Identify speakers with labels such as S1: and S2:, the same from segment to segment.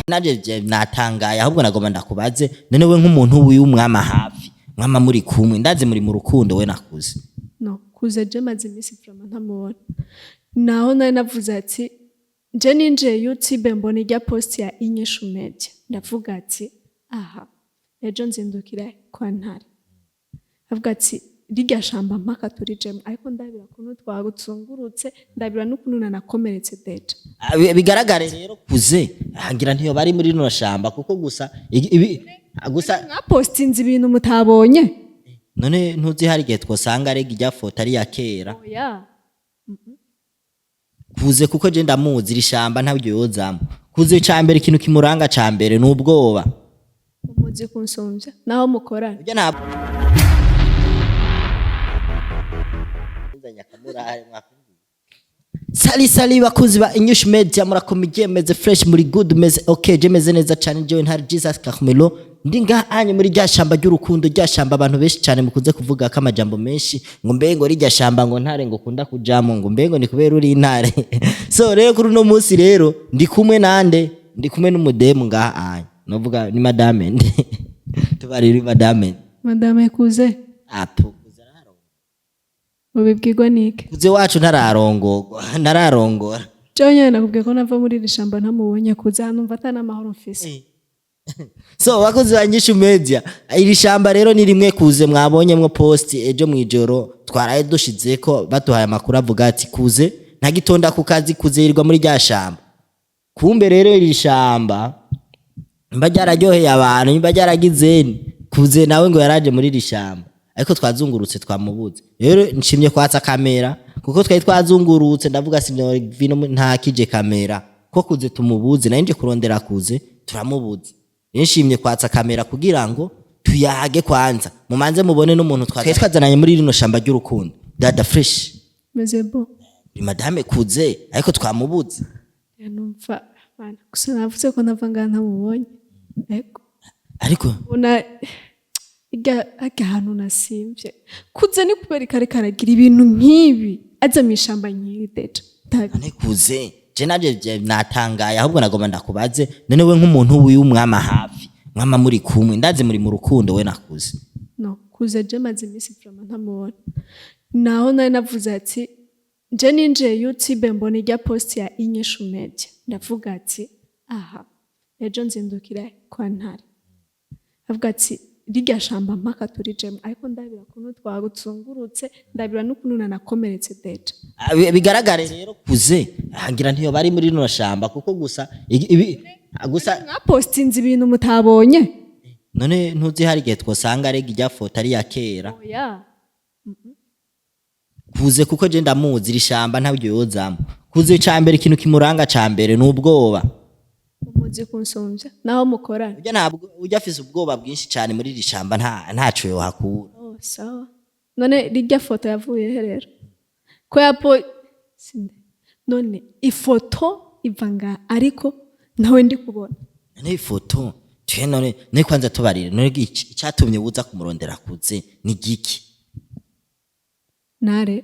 S1: Nanje je natangaye, ahubwo nagomba ndakubaze: none we nk'umuntu w'umwama hafi, mwama muri kumwe, ndazi muri mu rukundo, we nakuze?
S2: No kuze, je maze iminsi vraiment ntamubona. Naho nari navuze ati je ninjiye YouTube, mbona irya post ya Inyishu Media, ndavuga ati aha ejo nzindukira kwa Ntare. Avuga ati rirya shamba mpaka turijemo, ariko ndabira ukuntu twagutungurutse, ndabira n'ukuntu nanakomeretse déjà.
S1: Ah, bigaragare rero kuze ngira ntiyo bari muri rino shamba, kuko gusa gusa
S2: mwapostinze ibintu mutabonye.
S1: None ntuzi hari igihe twosanga rega irya foto ari iya kera?
S2: Oya.
S1: Kuze, kuko je ndamuzi, iri shamba ntabyo yozamo. Kuze ca mbere, ikintu kimuranga ca mbere ni ubwoba.
S2: Umuzi kunsumvya naho mukorana.
S1: Ujya ntabwo. Sali sali bakuzi ba Inyishu Media, murakomeye, meze fresh, muri good, meze okay. Je meze neza cyane, jewe ntari Jesus Carmelo, ndi ngaha anye muri rya shamba ry'urukundo, rya shamba abantu benshi cyane mukunze kuvuga ko amajambo menshi, ngo mbe ngo rirya shamba ngo ntare ngo kunda kujamo, ngo mbe ngo ni kubera uri intare. So rero kuri uno munsi rero ndi kumwe nande? Ndi kumwe n'umudemu ngaha anye, novuga ni madame nde? Tubariri madame.
S2: Madame Kuze.
S1: Apo.
S2: Ubibwirwa niki?
S1: Kuze wacu ntararongorwa, ntararongora.
S2: Jewe nyene nakubwiye ko nava muri iri shamba ntamubonye kuze, hano numva ata n'amahoro mfise.
S1: So bakozi ba Nyishu Media, iri shamba rero ni rimwe kuze mwabonyemwo post ejo mwijoro twaraye dushizeko. Baduhaye amakuru avuga ati kuze ntagitonda ku kazi, kuze yirirwa muri rya shamba. Kumbe rero iri shamba mba ryararyoheye abantu, mba ryaragize kuze nawe ngo yaraje muri iri shamba, ariko twazungurutse twamubuze. Rero nshimye kwatsa kamera, kuko twari twazungurutse, ndavuga sinovino ntakije kamera ko kuze tumubuze. Nari nje kurondera kuze, turamubuze. Rero nshimye kwatsa kamera kugira ngo tuyage kwanza, mumanze mubone n'umuntu twari twazananye muri rino shamba ry'urukundo. Dada fresh?
S2: Meze bo.
S1: Ni madame kuze, ariko twamubuze.
S2: Numva bana gusa navuze ko nava ngaha ntamubonye, ego.
S1: Ariko
S2: ubona irya harya hantu nasimvye kuze ni kubera ikare karagira ibintu nk'ibi, aza mw'ishamba nk'iri déjà.
S1: None kuze, je nanje je natangaye, ahubwo nagomba ndakubaze: none we nk'umuntu w'umwama hafi, mwama muri kumwe, ndazi muri mu rukundo, we nakuze?
S2: No kuze, je maze iminsi vraiment ntamubona. Naho nari navuze ati je ninjiye YouTube, mbona irya post ya Inyishu Media, ndavuga ati aha ejo nzindukira kwa Ntare. Avuga ati rirya shamba mpaka turijemo, ariko ndabira ukuntu twagutungurutse, ndabira n'ukuntu nanakomeretse déjà.
S1: Ah, bigaragare rero kuze ngira ntiyo bari muri rino shamba, kuko gusa gusa
S2: mwapostinze ibintu mutabonye.
S1: None ntuzi hari igihe twosanga rega irya foto ari iya kera?
S2: Oya.
S1: Kuze, kuko je ndamuzi, iri shamba ntabyo yozamo. Kuze ca mbere, ikintu kimuranga ca mbere ni ubwoba.
S2: Umuzi kunsumvya naho mukorana.
S1: Ujya ntabwo ujya afise ubwoba bwinshi cyane muri iri shamba, nta ntaco yohakura.
S2: Oh, sawa. None rirya foto yavuye he rero ko yapo none ifoto iva nga, ariko nawe ndi kubona.
S1: None ifoto twe none ne kwanza tubarire, none icatumye uza kumurondera kuze ni giki?
S2: Nare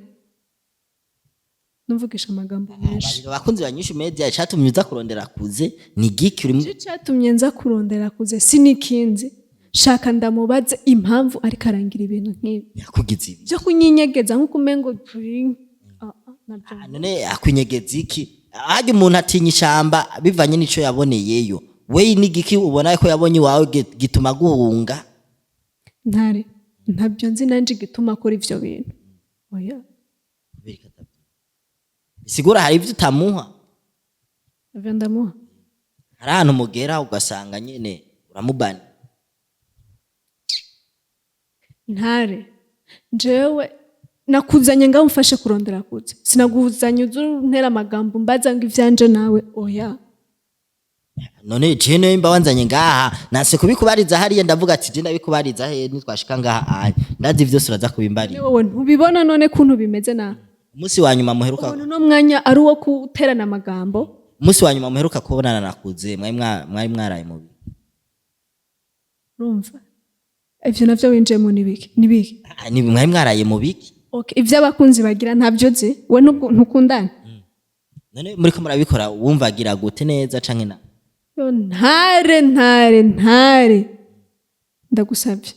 S2: numvugisha amagambo menshi.
S1: Abakunzi ba Nyishu Media, icatumye uza kurondera kuze ni giki? Uri
S2: Ico catumye nza kurondera kuze sinikinzi, shaka ndamubaze impamvu ariko arangira ibintu nk'ibi.
S1: Yakugize ibi?
S2: Byo kunyinyegeza nk'uko umengo turi ah, ah, nabyo.
S1: Ah, none akunyegeza iki? Harya umuntu atinya ishamba bivanye n'ico yaboneyeyo. We ni giki ubona ko yabonye iwawe gituma guhunga?
S2: Ntare, ntabyo nzi nanje igituma akora ivyo bintu, oya.
S1: Bisigura hari ivyo utamuha?
S2: Navyo ndamuha.
S1: Hari ahantu mugera ugasanga nyene uramubani?
S2: Ntare, jewe nakuzanye ngaho umfashe kurondera kuze, sinaguzanye uze untera amagambo mbaza ngo ivyanje nawe, oya.
S1: None je niyo mba wanzanye ngaha, nase kubikubariza hariya, ndavuga ati je ndabikubariza he nitwashika ngaha anya, ndazi vyose uraza kubimbarira.
S2: Wowe ntubibona none kuntu bimeze na
S1: Umunsi wa nyuma muheruka
S2: ubona uno mwanya ari uwo guterana amagambo.
S1: Umunsi wa nyuma muheruka kubonana nakuze, mwari mwaraye mubi?
S2: Urumva ivyo navyo winjiyemo nibiki nibiki?
S1: Ah, ni mwari mwaraye mu biki?
S2: Okay, ivyo abakunzi bagira ntabyo nzi, we ntukundana.
S1: None muriko murabikora wumva agira gute, neza canke na?
S2: Yo, ntare ntare ntare, ndagusabye,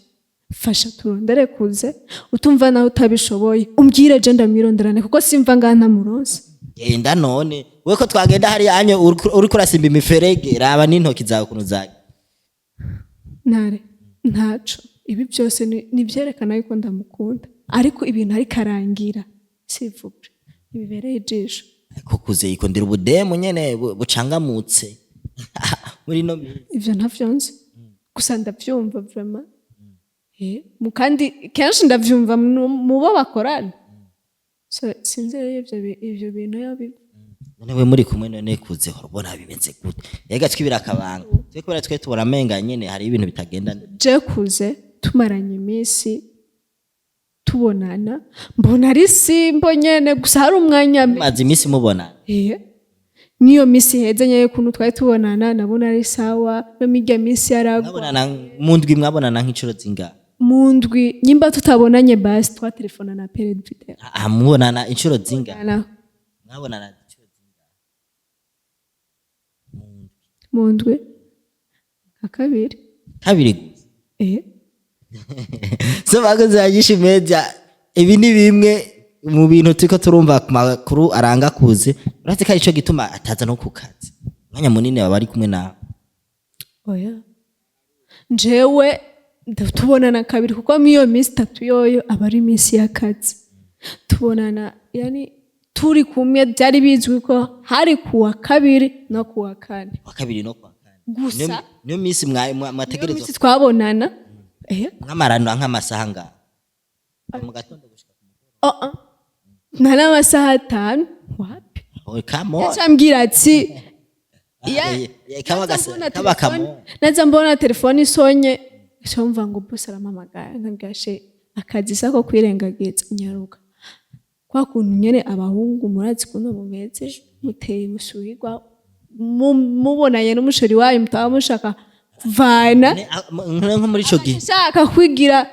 S2: fasha turondere kuze. Utumva nawe utabishoboye, umbwire, je ndamwironderane, kuko simva ngaha ntamuronse.
S1: Genda none we, ko twagenda hariya anye uriko urasimba imiferege, raba n'intoki zawe ukuntu zawe.
S2: Ntare, ntaco, ibi byose ni ibyerekana yuko ndamukunda, ariko ibintu ariko arangira sivuge ntibibereye ijisho.
S1: Ariko kuze yikundira ubudemu nyene bucangamutse muri ino minsi.
S2: Ivyo ntavyo nzi, gusa ndavyumva vraiment. Kandi kenshi ndavyumva mu bo bakorana. So sinzi rero ivyo bintu yo biva.
S1: None we muri kumwe, none kuze ubona bimeze gute? Ega twibira akabanga twe, kubera twe tubona amenga nyene hari ibintu bitagenda neza.
S2: Je kuze tumaranye iminsi tubonana, mbona ari simbo nyene, gusa hari umwanya
S1: Maze iminsi mubona?
S2: N'iyo minsi iheze nyene, ukuntu twari tubonana nabona ari sawa, no mirya minsi yaragwa.
S1: Mwabonana mu ndwi, mwabonana nk'inshuro zingahe?
S2: Mu ndwi, nyimba tutabonanye, basi twatelefona na appel vidéo.
S1: Ah, mubonana inshuro zingahe? Mwabonana inshuro zingahe?
S2: Mu ndwi nka kabiri.
S1: Kabiri gusa?
S2: Eh.
S1: So bakozi ba Nyinshi Media, ibi ni bimwe mu bintu turiko turumva ku makuru aranga kuze. Uretse ko arico gituma ataza no ku kazi, umwanya munini baba ari kumwe nawe.
S2: Oya, njewe tubonana kabiri, kuko miyo minsi itatu yoyo aba ari iminsi y'akazi. Tubonana, yani turi kumwe, byari bizwi ko hari kuwa kabiri no kuwa kane.
S1: Kwa kabiri no kwa kane.
S2: Gusa.
S1: Niyo minsi
S2: Niyo
S1: mwategerezwa
S2: minsi twabonana.
S1: Mwamarana nk'amasaha ngaha mu gatondo gushika ku
S2: Oh, oh. Nta n'amasaha 5, wapi.
S1: Oh, come on.
S2: Yacambwira ati
S1: Kaba
S2: naza mbona
S1: kaba
S2: telefone-
S1: kamo.
S2: Naza mbona telefone isonye, mva ngo bose arampamagara, nkabwira she akazi sako kwirengagiza, nyaruka. Kwa kuntu nyene abahungu murazi ukuntu mumeze, muteye musuhirwa, mubonanye n'umusheri wanyu mutaba mushaka kuvana.
S1: Nko muri ico gihe
S2: Nshaka kwigira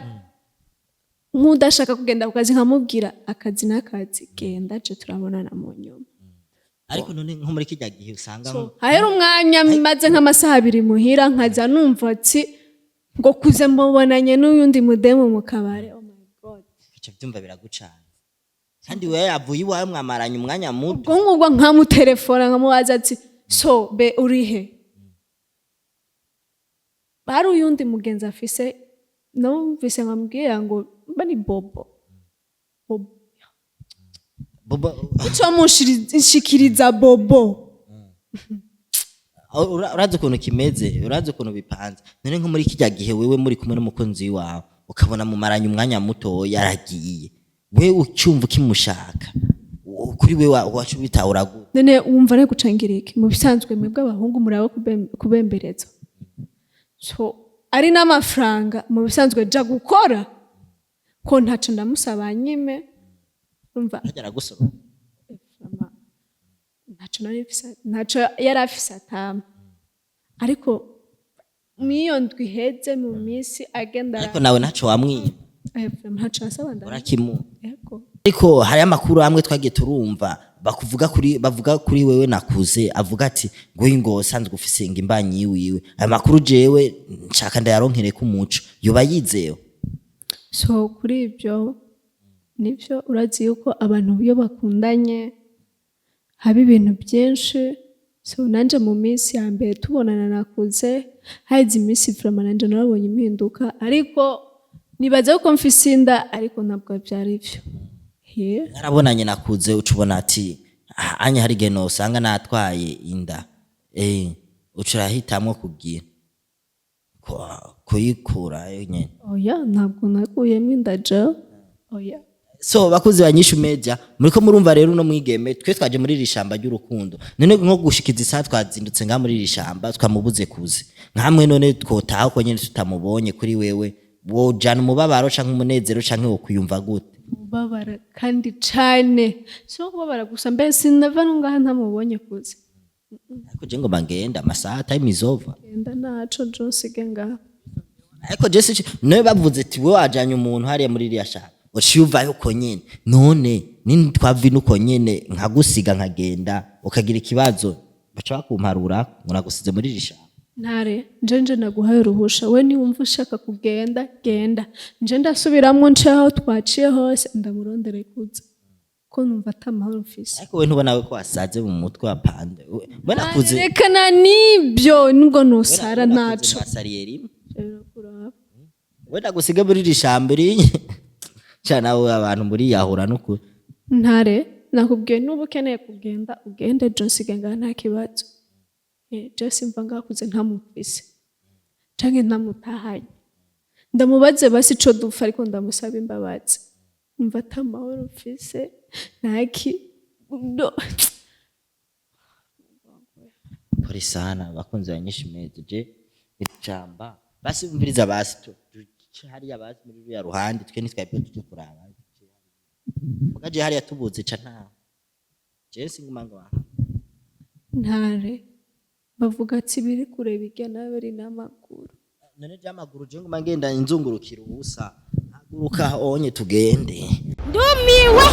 S2: nk'udashaka kugenda ku kazi, nkamubwira akazi n'akazi, genda, je turabonana mu nyuma.
S1: Ariko none nko muri kirya gihe usanga
S2: Hahera umwanya maze nk'amasaha 2 muhira, nkaza numva ati ngo kuze mubonanye n'uyundi mudemu mu kabare. Oh my God.
S1: Bica byumva biragucana, kandi wewe yavuye iwawe mwamaranye umwanya muto.
S2: Ubwo ngubwo nkamutelefona, nkamubaza ati: "So be urihe?" Hari uyundi mugenzi afise, numvise nkamubwira ngo mba ni Bobo Bobo.
S1: Bobo.
S2: Ico munshikiriza Bobo.
S1: Urazi ukuntu kimeze, urazi ukuntu bipanze. None nko muri kirya gihe wewe muri kumwe n'umukunzi wawe, ukabona mumaranye umwanya muto yaragiye, we ucyumva ukimushaka, kuri we wacu bitahura gute?
S2: None wumva ari gucangira iki? Mu bisanzwe mwebwe abahungu muraba kubembereza, so ari n'amafaranga mu bisanzwe ja gukora ko ntaco ndamusaba nyime, urumva.
S1: Harya aragusoma?
S2: Mama, ntaco nari mfise, ntaco yari afise atama, ariko mw'iyo ndwi iheze mu minsi agenda.
S1: Ariko nawe ntaco wamwiba?
S2: Ntaco nasaba
S1: Urakimuha?
S2: Yego.
S1: Ariko hari amakuru amwe twagiye turumva bakuvuga kuri, bavuga kuri wewe nakuze, avuga ati ngo uyu ngo usanzwe ufise ngo imbanyi yiwiwe. Ayo makuru jewe nshaka ndayaronkere ko umuco yoba yizewe.
S2: So kuri ibyo nibyo, urazi yuko abantu iyo bakundanye haba ibintu byinshi. So nanje mu minsi ya mbere tubonana nakuze, haheze iminsi vraiment nanje narabonye impinduka, ariko nibaza ko mfise inda, ariko ntabwo byari byo. Yeah.
S1: Narabonanye nakuze, uca ubona ati: "Ah, anya hari igihe nosanga natwaye inda." Uca urahitamwo kugira kuyikurayo nyene?
S2: Oya, ntabwo nakuyemo inda jewe, oya.
S1: So bakuzi ba Nyishu Media, muriko murumva rero uno mwigeme, twe twaje muri iri shamba ry'urukundo. None nko gushikiza isaha twazindutse ngaha muri iri shamba twamubuze kuze nkamwe, none twotaha ko nyene tutamubonye, kuri wewe wojana umubabaro canke umunezero canke wokwiyumva gute?
S2: Kubabara kandi cane, si no kubabara gusa, mbere sinava no ngaha ntamubonye kuze.
S1: Ariko je ngomba ngenda, amasaha, time is over.
S2: Genda, ntaco, jo nsige ngaha.
S1: Ariko je sico, none bavuze ati we wajanye umuntu hariya muri iriya shamba, uciye uvayo uko nyene, none nini twava ino uko nyene nkagusiga nkagenda ukagira ikibazo? Baca bakumparura ngo nagusize muri iri shamba.
S2: Ntare, nje naguhaye uruhusha. We niwumva ushaka kugenda, genda. Nje ndasubiramwo, nce aho twaciye hose, ndamurondere kuza ko numva ata mahoro mfise.
S1: Ariko we ntubona we ko wasaze mu mutwe wapande? We nakuze.
S2: Rekana n'ibyo, nubwo nusara ntaco.
S1: Mwasariye rimwe.
S2: Birakuraba.
S1: We ndagusige muri iri shamba iri ca nawe abantu muri yahura n'ukuri.
S2: Ntare, nakubwiye, nuba ukeneye kugenda ugende, jo nsige ngaha, nta kibazo. Je simva ngakuze ntamufise canke ntamutahanye. Ndamubaze basi ico dupfa, ariko ndamusaba imbabazi. Numva ata mahoro mfise ntaki no.
S1: Polisana bakunzi ba Nyinshi Media, je ijamba basi umviriza, basi duce hariya, basi muri ruriya ruhande twe ntitwebwe tuje kuraba muga je hariya tubuze ca ntaho je singuma ngo aha.
S2: Ntare, bavuga ati biri kure bijya nawe biri n'amaguru.
S1: None je amaguru, je nguma ngenda inzungurukira ubusa. Haguruka onye tugende.
S3: Ndumiwe.